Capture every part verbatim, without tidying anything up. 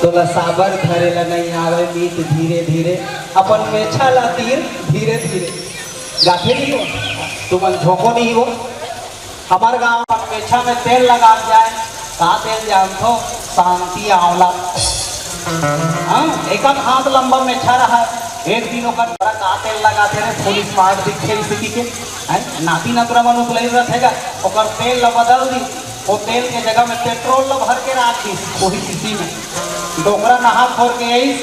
तोला साबर धरे ला नइ आवय मीत धीरे धीरे, अपन मेछा ला तीर धीरे धीरे। गाथे नहीं हो, तुमन झोंको नहीं हो। हमर गांव अपन मेछा में तेल लगा जाए, का तेल जानथो? शांति आंवला। हाँ, एक हाथ लंबा मेछा रहा। एक दिन ओकर बड़ा का तेल लगाथे रे, फुल स्मार्ट दिखथे इसी के। हैं? नाती नतरा मन उतलई रथे गा, ओकर तेल ला बदल दी। वो तेल के जगह में पेट्रोल ला भर के राख दी, वही शीशी में। डोकरा नहा खोर के यही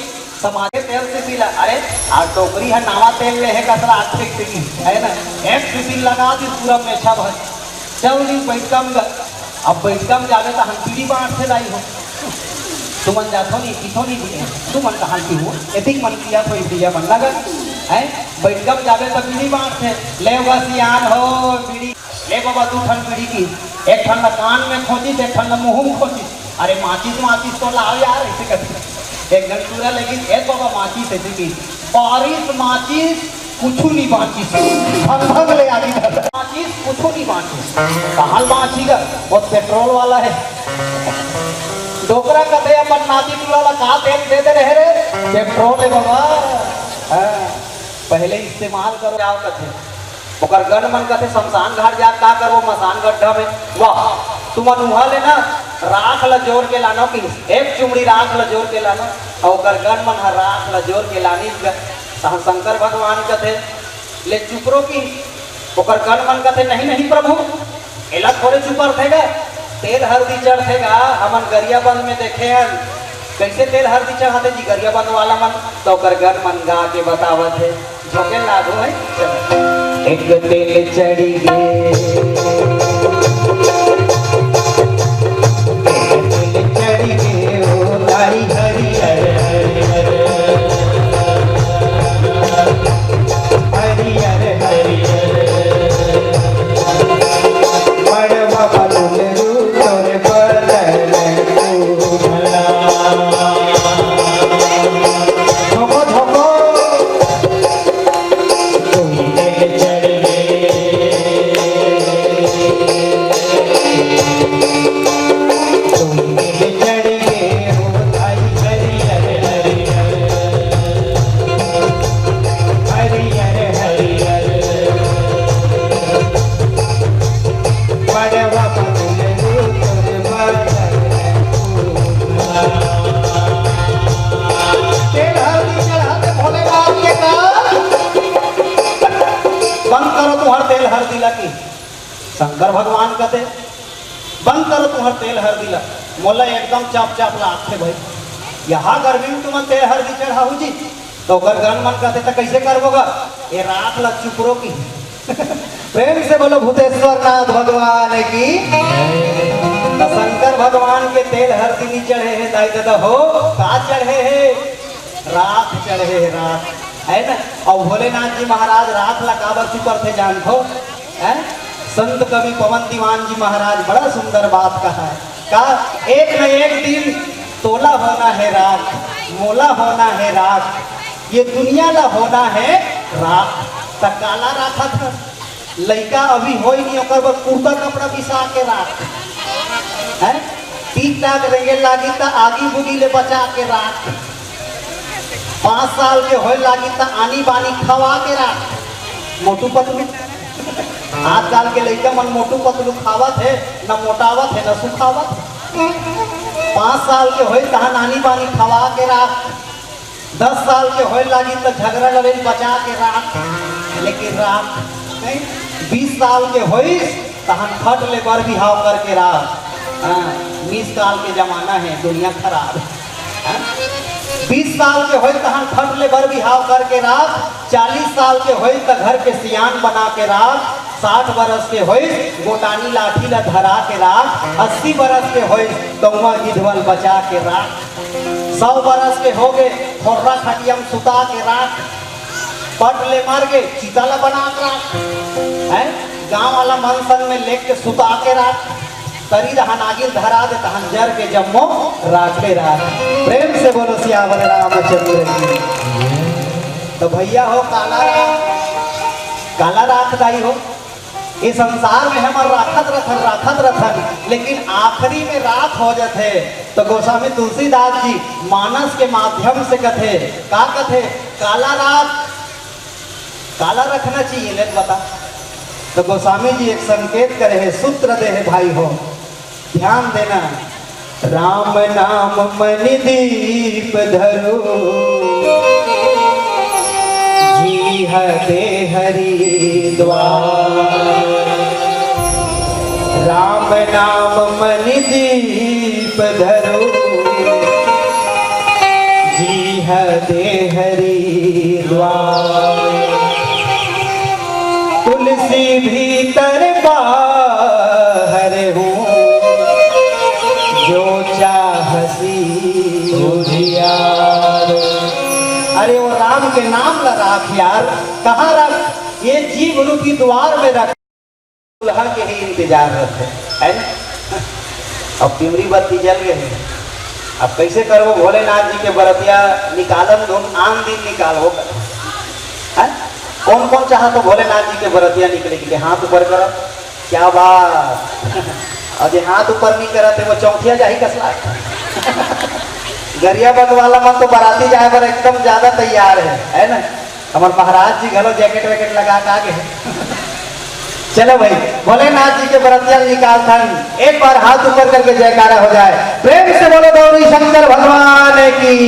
समाजे तेल से पीला। अरे, आ डोकरी है, नावा तेल ले है, कसरा आग फेंक देगी, है ना? एक शीशी लगा दी पूरा मेछा भर। चल दी बैठका में ग-, अब बैठका में जाबे त हम बीड़ी बांटथे दाई हो। तुमन जाथो नहीं, पीथो नहीं, तुमन कहाँ पीहू? एतिक मन किया तो भैया बनना गा, हैं? बैठका में जाबे त बीड़ी बांटथे, ले बा सियान हो बीड़ी, ले बाबा दू ठन बीड़ी की, एक ठन ला कान में खोंचिस, एक ठन ला मुंह में खोंचिस। अरे माचिस, माचिस तो लाओ यार, ऐसे करके एक घंटूरा लेकिन, ए बाबा माचिस ऐसे की, बारिश माचिस कुछु नहीं बांचिस, भग भग ले आगी घर। माचिस कुछु नहीं बांचिस, कहाँ बांची गा? वो पेट्रोल वाला है। डोकरा कथे अपन नाती टूरा ला का तेल दे दे रहे रे, पेट्रोल है बाबा। हाँ, पहले इस्तेमाल करो, जाओ कथे। ओकर गन मन कथे, "शमशान घाट जा का करबो मसान गड्ढा में?" वाह, तुमन उहाँ ले ना राख ल जोर के लानो कि एक चुमड़ी राख ल जोर के लानो। अउ ओकर गन मन ह राख ल जोर के लानिस ग। तहाँ शंकर भगवान कथे, "ले चुप रो कि।" ओकर गन मन कथे, "नहीं, नहीं प्रभु, एला थोड़े चुपरथे ग, तेल हरदी चढ़थे ग, हमन गरियाबंद में देखे हन, कइसे तेल हरदी चढ़ाथे जी गरियाबंद वाला मन।" त ओकर गन मन गा के बतावत हे। झोंके लागू है। चलो। एक तेल चढ़ी गे, एक तेल चढ़ी गे, ओ तारी हरियर, हरियर, हरियर, हरियर। बड़वा बदल रू तोर बदल तू भला। झोंको, झोंको। तेल हरदी चढ़ाते भोलेनाथ के का? बंद करो तुंहर तेल हरदी ला की। शंकर भगवान कथे, "बंद करो तुंहर तेल हरदी ला।" मोला एकदम चप चप लागथे भाई। यहाँ गर्मी में तुमन तेल हरदी चढ़ाहू जी? त ओकर गन मन कथे, "त कइसे करबो गा? ए राख ला चुपरो की।" प्रेम से बोलो भूतेश्वर नाथ भगवान की। त शंकर भगवान के तेल हरदी नी चढ़े हे दाई ददा हो, का चढ़े हे? राख चढ़े हे, राख, है ना? अउ भोलेनाथ जी महाराज राख ला काबर चुपरथे जानथो? हैं? संत कवि पवन दीवान जी महाराज बड़ा सुंदर बात कहा है। का एक न एक दिन तोला होना है राख, मोला होना है राख, ये दुनिया ला होना है राख। त काला राखत हस? लइका अभी होई नहीं, ओकर बर कुर्ता कपड़ा बिसा के राख, हैं? ठीक ठाक रेंगे लागी त आगी बुगी ले बचा के राख। पाँच साल के होए लागी त आनी बानी खवा के राख। मोटू पतलू, आजकल के लइका मन मोटू पतलू खावत हे, न मोटावत हे, न सुखावत हे। पाँच साल के होए तहाँ आनी बानी खवा के राख। दस साल के होए लागी त झगड़ा लड़े बचा के राख, लेकिन राख नहीं। बीस साल के होइस तहन फट ले बर बिहाव करके राख। हाँ, मिस कॉल के जमाना है, दुनिया खराब है। हाँ? बीस साल के होइस तहन फट ले बर बिहाव करके राख, चालीस साल के होइस त घर के सियान बना के राख, साठ बरस के होइस गोटानी लाठी ला धरा के राख, अस्सी बरस के होइस तउमा गिधवल बचा के राख। सौ बरस के होगे, खोर्रा खटिया म सुता के राख। पट ले मर गे, चिता ला बना के राख। हैं? गांव वाला मन संग में लेके सुता के राख। तरी दहन आगिल धरा दे, तहन जर के जम्मो राखे राख। प्रेम से बोलो सियावर रामचंद्र की। तो भैया हो काला राख, काला राख दाई हो। ये संसार में हमन राखत रथन, राखत रथन, लेकिन आखिरी में राख हो जाथे। तो गोस्वामी तुलसीदास जी मानस के माध्यम से कथे, का कथे? काला राख, काला रखना चाहिए, ले बता। तो गोस्वामी जी एक संकेत करे हे, सूत्र दे हे भाई हो, ध्यान देना। राम नाम मणि दीप धरो, जी हते हरि द्वार। राम नाम मणि दीप धरो, जी हते हरि द्वार। तुलसी भीतर बाहर हूँ, जो चाहसी उजियार। अरे वो राम के नाम ला राख यार, कहाँ रख? ये जीव रूपी द्वार में रख। दूल्हा के ही इंतजार रथे, है ना? अब पिमरी बत्ती जल गए हैं, अब कैसे करबो? भोलेनाथ जी के बरतिया निकालन धुन, आन दिन निकालबो। हैं? कौन कौन चाहत हो भोलेनाथ जी के बरतिया निकले के लिए? हाथ ऊपर करो। क्या बात। और जे हाथ ऊपर नहीं करत हे, वो चौथिया जाही कसला। गरियाबंद वाला मन तो बराती जाए बर एकदम ज्यादा तैयार है, है ना? हमर महाराज जी घलो जैकेट वैकेट लगा के आगे हे। चलो भाई, भोलेनाथ जी के बरतिया निकालथन, एक बार हाथ ऊपर करके जयकारा हो जाए, प्रेम से बोलो गौरी शंकर भगवान की।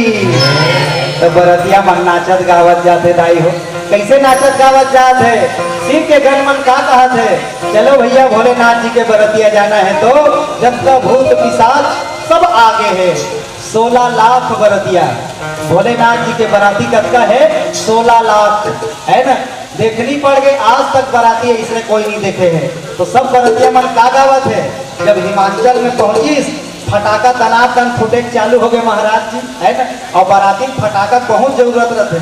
तो बरतिया मन नाचत गावत जाथे दाई हो, कैसे नाचत गावत जात हे? शिव के गण मन का कहत हे? चलो भैया, भोलेनाथ जी के बरतिया जाना है तो जब तक भूत पिशाच सब आगे है। सोलह लाख बरतिया, भोलेनाथ जी के बराती कतका है? सोलह लाख, है ना? देखनी पड़ गई, आज तक बराती इसने कोई नहीं देखे है। तो सब बरतिया मन का गावत है? जब हिमाचल में पहुंचिस, फटाका दनादन फुटे चालू हो गए महाराज जी, है ना? और बराती में फटाका बहुत जरूरत रहते,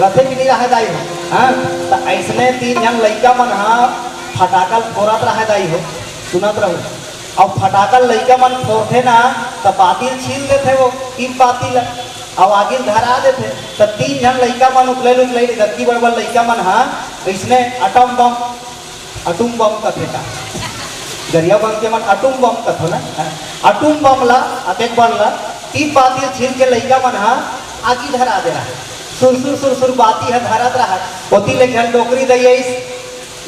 रहते कि नहीं रहे दाई हो? हाँ, तो ऐसने तीन झन लइका मन हा फटाका फोरत रहे दाई हो, सुनत रहू। अउ फटाका लइका मन फोरथे ना, त बाती ल छील देथे वो, टीप बाती ल, अउ आगी ल धरा देथे। त तीन झन लइका मन उकलई उकलई, जतकी बड़ बड़ लइका मन हा, अइसने atom bomb, atom bomb कथे का, गरियाबंद के मन atom bomb कथो ना, atom bomb ला, अतेक बड़ ला, टीप बाती ल छील के लइका मन हा आगी धरा दे रहा। सुरसुर सुरसुर बाती ह धरत रहा। ओती ले एक झन डोकरी दई आइस,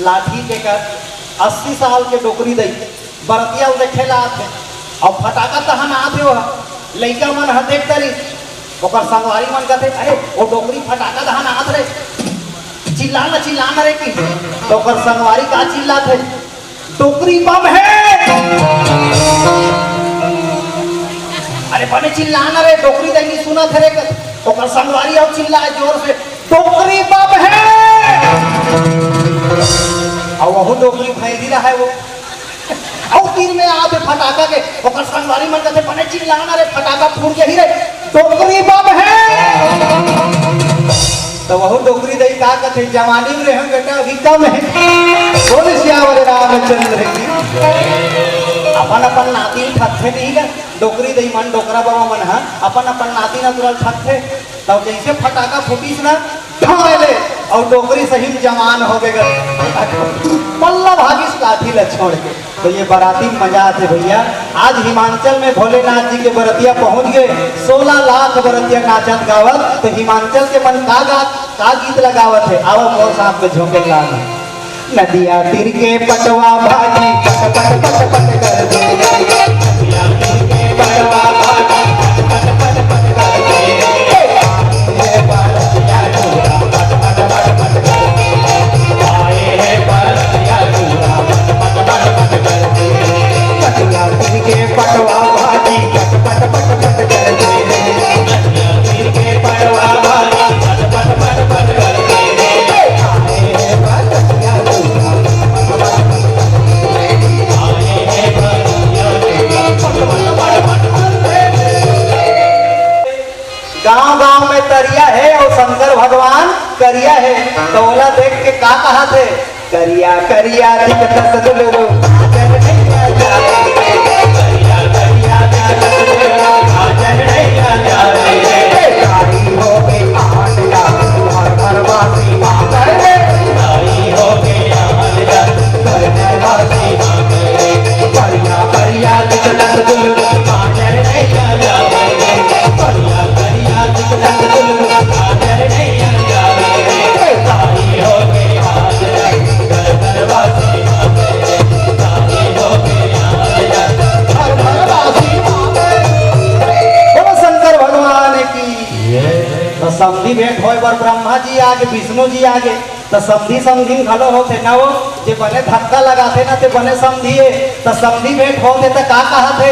लाठी के कर, अस्सी साल के डोकरी दई, बरतिया ल देखे ला आथे, अउ फटाका तहन आथे ओह। लइका मन ह देख डरिस, ओकर संगवारी मन कथे, "अरे, ओ डोकरी फटाका तहन आत रे, चिल्ला न, चिल्ला न रे," कि तो ओकर संगवारी का चिल्लाथे, "डोकरी बम हे।" "अरे, बने चिल्ला न रे, डोकरी दई नइ सुनत हे रे," कथे। ओकर संगवारी अउ चिल्लाए जोर से, "डोकरी बम हे।" अउ वहू डोकरी भैंसी रहे वो। अउ तीर में आत हे फटाका के, ओकर संगवारी मन कथे, "बने चिल्ला न रे, फटाका फूट जाही रे, डोकरी बम हे।" त वहू डोकरी दई का कथे, "जवानी में रहे बेटा, अभी कम हे।" बोल सियावर रामचंद्र की। अपन अपन नाती ठगथे नहीं गा, डोकरी दई मन, डोकरा बाबा मन ह अपन अपन नाती नतुरा ल ठगथे। तब जैसे फटाका फूटिस ना, ढाए ले, अउ डोकरी सही में जवान हो गे। पल्ला भागिस लाठी ल छोड़ के। तो ये बराती में मजा आथे भैया। आज हिमाचल में भोलेनाथ जी के बरतिया पहुंच गए, सोलह लाख बरतिया नाचत गावत। तो हिमाचल के मन का गात, का गीत ल गावत हे, आवा मोर साथ में झोंके लाग। नदिया तीर के पटवा भाजी पट पट पट पट करथे। नदिया तीर के पटवा भाजी पट पट पट पट करथे। हे बरतिया टूरा पट पट पट पट करथे। आए हे बरतिया टूरा पट पट पट पट करथे। नदिया तीर के पटवा भाजी पट पट पट पट करथे। नदिया तीर के पटवा भाजी पट पट पट पट करथे। गांव गांव में तरिया हे अउ शंकर भगवान करिया हे, त ओला देख के का कहाथे? करिया करिया दिखतस दुलरू, काजर नैया जाले। करिया करिया दिखतस दुलरू, काजर नैया जाले। ए, कारी हो गे आंट ला, भर भर बासी मांगल रे। कारी हो गे आंट ला, भर भर समधी भेंट होय बर ब्रह्मा जी आगे, विष्णु जी आगे, त समधी समधी घलो होथे ना वो। जे बने धक्का लगाथे ना, ते बने समधी हे। त समधी भेंट होथे त का कहाथे?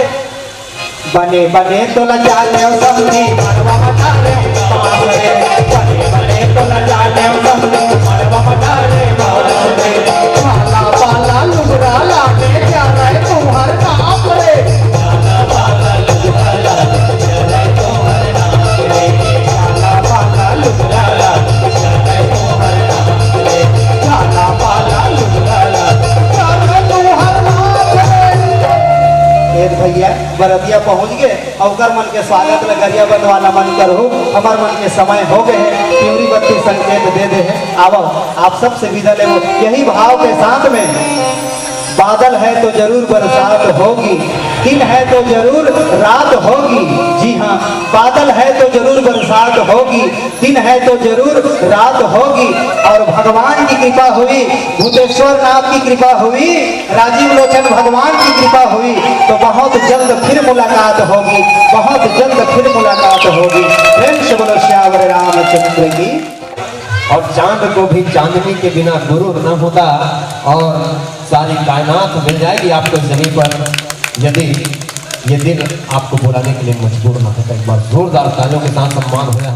बने बने तोला जाने समधी, मड़वा म डारे बाप रे। बने बने तोला जाने समधी, मड़वा म डारे बाप रे। पाला पाला लुगरा लागे, प्यारा है तुम्हार नाप रे। एक भैया बरतिया पहुंच गए, अउ ओकर मन के स्वागत ल गरिया बंधवाना मन करहु। हमर मन के समय हो गए है, पिवरी बत्ती संकेत दे दे है। आवो, आप सबसे विदा लेवो यही भाव के साथ में। बादल है तो जरूर बरसात होगी, दिन है तो जरूर रात होगी। जी हाँ, बादल है तो जरूर बरसात होगी, दिन है तो जरूर रात होगी। और भगवान की कृपा हुई, भूतेश्वर नाथ की कृपा हुई, राजीव लोचन भगवान की कृपा हुई, तो बहुत जल्द फिर मुलाकात होगी, बहुत जल्द फिर मुलाकात होगी। प्रेम से बोलो सियावर रामचंद्र की। और चांद को भी चांदनी के बिना गुरूर न होता, और सारी कायनात मिल जाएगी आपको जमीन पर, यदि ये दिन आपको बुलाने के लिए मजबूर ना होता। एक बार जोरदार तालियों के साथ सम्मान हो जाए।